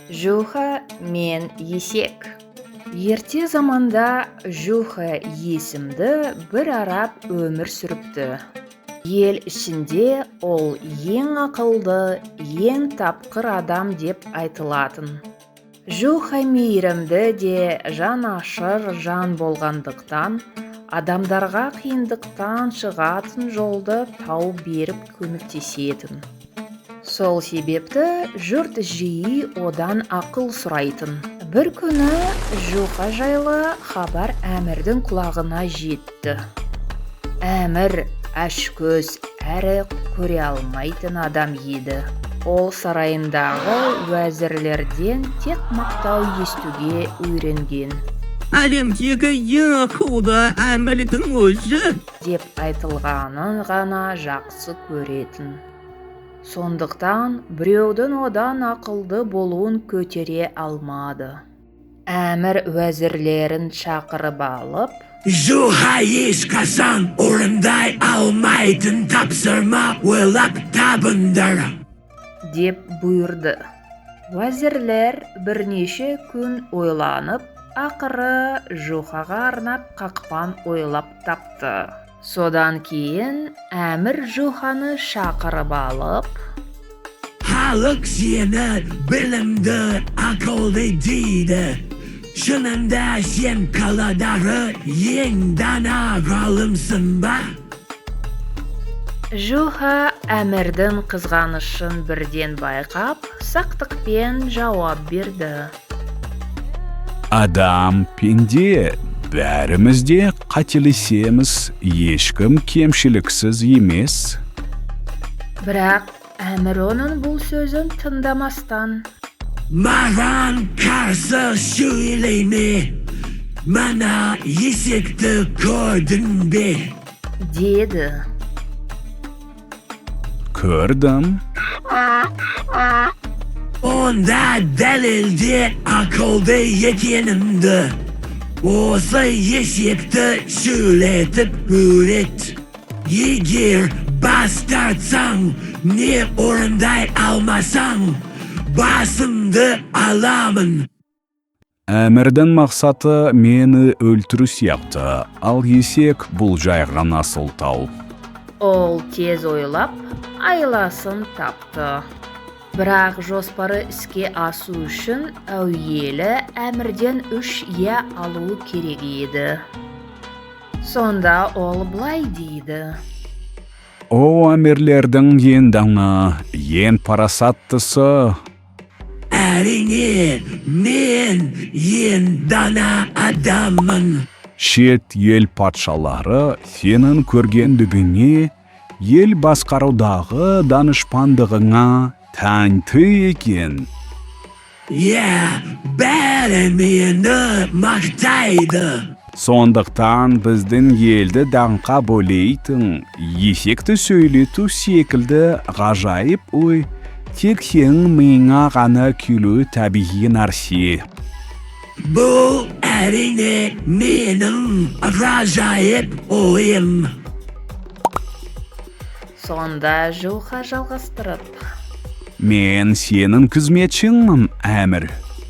Жуха мен есек. Ерте заманда Жуха есімді бір араб өмір сүріпті. Ел ішінде ол ең ақылды, ең тапқыр адам деп айтылатын. Жуха мейірімді де жанашыр жан болғандықтан, адамдарға қиындықтан шығатын жолды тауып беріп көмектесетін. Сол себепті жұрт жиі одан ақыл сұрайтын. Бір күні Жуха жайлы хабар әмірдің құлағына жетті. Әмір ашкөз әрі көре алмайтын адам еді. Ол сарайындағы уәзірлерден тек мақтау естуге үйренген. Әлемдегі ең ақылды әмірдің өзі деп айтылғанын ғана жақсы көретін. Сондықтан біреудің одан ақылды болуын көтере алмады. Әмір уәзірлерін шақырып алып, Жуха ешқашан орындай алмайтын тапсырма ойлап табыңдар. Деп бұйырды. Уәзірлер бірнеше күн ойланып, ақыры Жухаға арнап қақпан ойлап тапты. Содан кейін әмір Жуханы шақырып алып, Халық сені білімді, ақылды дейді. Шынында сен қаладағы ең дана ғалымсың ба? Жуха әмірдің қызғанышын бірден байқап, сақтықпен жауап берді. Адам пенде, бәріміз де қателесеміз, ешкім кемшіліксіз емес. Бірақ әмір оның бұл сөзін тыңдамастан, Маған қарсы сөйлеме. Мына есекті көрдің бе? Деді. Көрдім. Онда дәлелде ақылды екенімді. Осы есекті сөйлетіп үйрет. Егер бас тартсаң, не орындай алмасаң, басыңды аламын. Әмірдің мақсаты мені өлтіру сияқты, ал есек бұл жай ғана сылтау. Ол тез ойлап, айласын тапты. Бірақ жоспары іске асу үшін әуелі әмірден үш иә алуы керек еді. Сонда ол былай дейді. О, әмірлердің ең дана, ең парасаттысы, Әрине, мен ең дана адаммын. Шет ел патшалары сенің көргендігіңе, ел басқарудағы данышпандығыңа тәнті екен. Иә, бәрі мені мақтайды. Сондықтан біздің елді даңққа бөлейтін есекті сөйлету секілді ғажайып ой тек сенің миыңа ғана келуі табиғи нәрсе. Бұл әрине менің ғажайып ойым. Сонда Жуха жалғастырып, Мен сенің қызметшіңмін, әмір.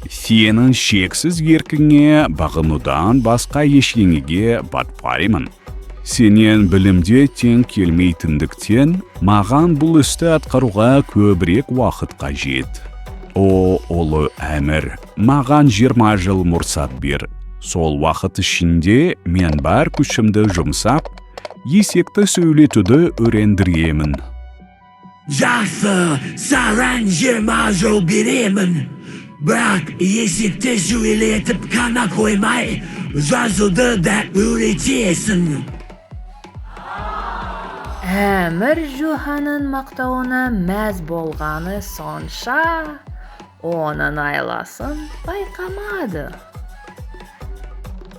Сенің шексіз еркіңе бағынудан басқа ештеңеге батпаймын. Сенен білімде тең келмейтіндіктен, маған бұл істі атқаруға көбірек уақыт қажет. О, ұлы әмір, маған 20 жыл мұрсат бер. Сол уақыт ішінде мен бар күшімді жұмсап, есекті сөйлетуді үйрендіремін. Жақсы, саған 20 жыл беремін. Бірақ есекті сөйлетіп қана қоймай, жазуды да үйретесің. Әмір Жуханың мақтауына мәз болғаны сонша, оның айласын байқамады.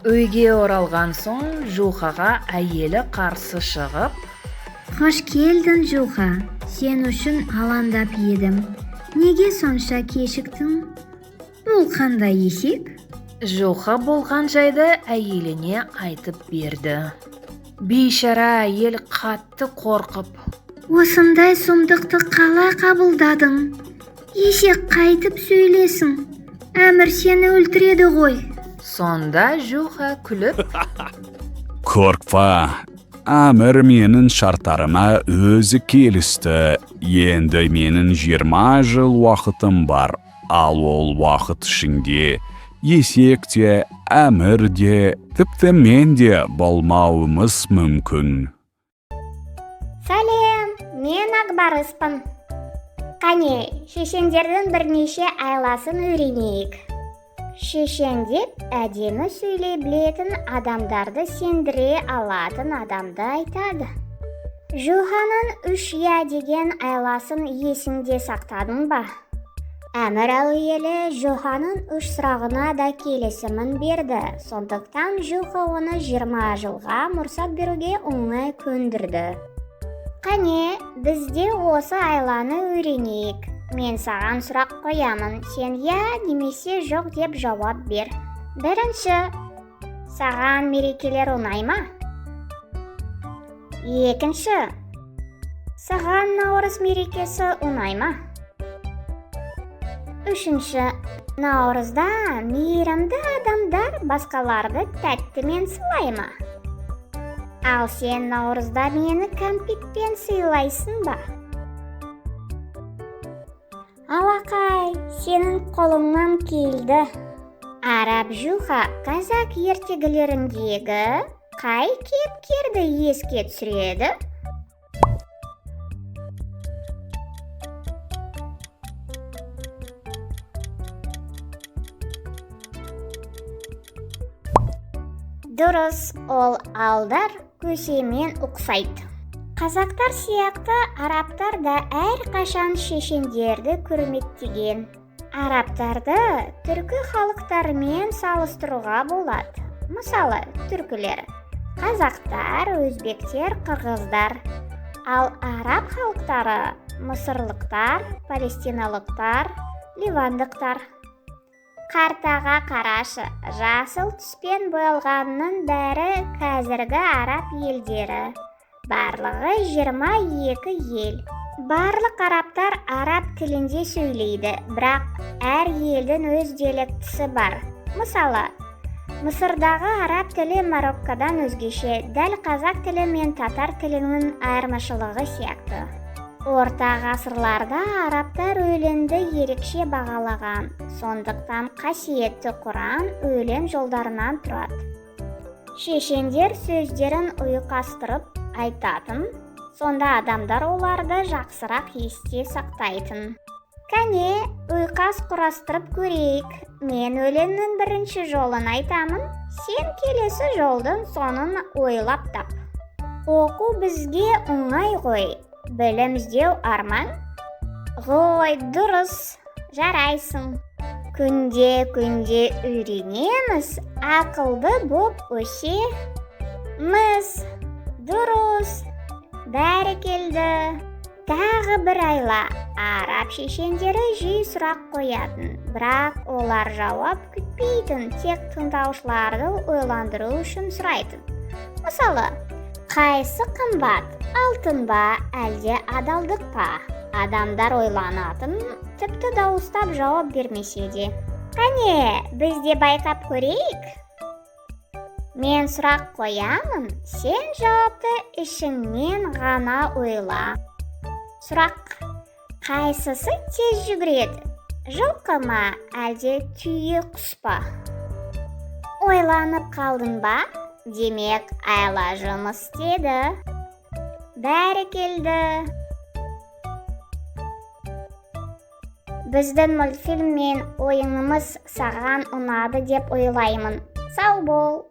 Үйге оралған соң Жухаға әйелі қарсы шығып, Қош келдің, Жуха. Сен үшін алаңдап едім. Неге сонша кешіктің? Бұл қандай есек? Жуха болған жайды әйеліне айтып берді. Бейшара әйел қатты қорқып, Осындай сұмдықты қалай қабылдадың? Есек қайтып сөйлесің? Әмір сені өлтіреді ғой. Сонда Жуха күліп, Қорқпа, әмір менің шарттарыма өзі келісті. Енді менің 20 жыл уақытым бар. Ал ол уақыт ішінде есек те, әмір де, тіпті мен де болмауымыз мүмкін. Сәлем, мен Ақбарыспын. Қане, шешендердің бірнеше айласын үйренейік. Шешен деп әдемі сөйлей білетін адамдарды сендіре алатын адамды айтады. Жуһаның үш я деген айласын есіңде сақтадың ба? Әмір әуелі Жуһаның үш сұрағына да келісімін берді. Сондықтан Жуха оны 20 жылға мұрсат беруге оңай көндірді. Қане, біз де осы айланы үйренейік. Мен саған сұрақ қоямын, сен я немесе жоқ деп жауап бер. Бірінші, саған мерекелер ұнай ма? Екінші, саған наурыз мерекесі ұнай ма? Үшінші, наурызда мейірімді адамдар басқаларды тәттімен сыйлай ма? Ал сен наурызда мені кәмпитпен сыйлайсың ба? Алақай, сенің қолыңнан келді. Араб Жуха қазақ ертегілеріндегі қай кейіпкерді еске түсіреді? Дұрыс, ол Алдар көсемен ұқсайды. Қазақтар сияқты арабтар да әрқашан шешендерді құрметтеген. Арабтарды түркі халықтарымен салыстыруға болады. Мысалы, түркілер, қазақтар, өзбектер, қырғыздар. Ал араб халықтары мысырлықтар, палестиналықтар, ливандықтар. Картаға қарашы, жасыл түспен боялғанның бәрі қазіргі араб елдері. Барлығы 22 ел. Барлық арабтар араб тілінде сөйлейді, бірақ әр елдің өз диалектісі бар. Мысалы, Мысырдағы араб тілі Мароккодан өзгеше, дәл қазақ тілі мен татар тілінің айырмашылығы сияқты. Орта ғасырларда арабтар өлеңді ерекше бағалаған, сондықтан қасиетті Құран өлең жолдарынан тұрады. Шешендер сөздерін ұйқастырып айтатын, сонда адамдар оларды жақсырақ есте сақтайтын. Кәне, ұйқас құрастырып көрейік. Мен өлеңнің бірінші жолын айтамын, сен келесі жолдың соңын ойлап тап. Оқу бізге оңай ғой, білім іздеу арман. Ғой, дұрыс, жарайсың. Күнде-күнде үйренеміз, ақылды боп өсеміз. Дұрыс, бәрекелді. Тағы бір айла. Араб шешендері жиі сұрақ қоятын, бірақ олар жауап күтпейтін, тек тыңдаушыларды ойландыру үшін сұрайтын. Мысалы, қайсы қымбат, алтын ба, әлде адалдық па? Адамдар ойланатын, тіпті дауыстап жауап бермесе де. Қане, біз де байқап көрейік. Мен сұрақ қоямын, сен жауапты ішіңнен ғана ойла. Сұрақ: қайсысы тез жүгіреді? Жылқы ма, әлде түйе құс па? Ойланып қалдың ба? Демек, айла жұмыс істеді. Бәрекелді. Біздің мультфильм мен ойынымыз саған ұнады деп ойлаймын. Сау бол.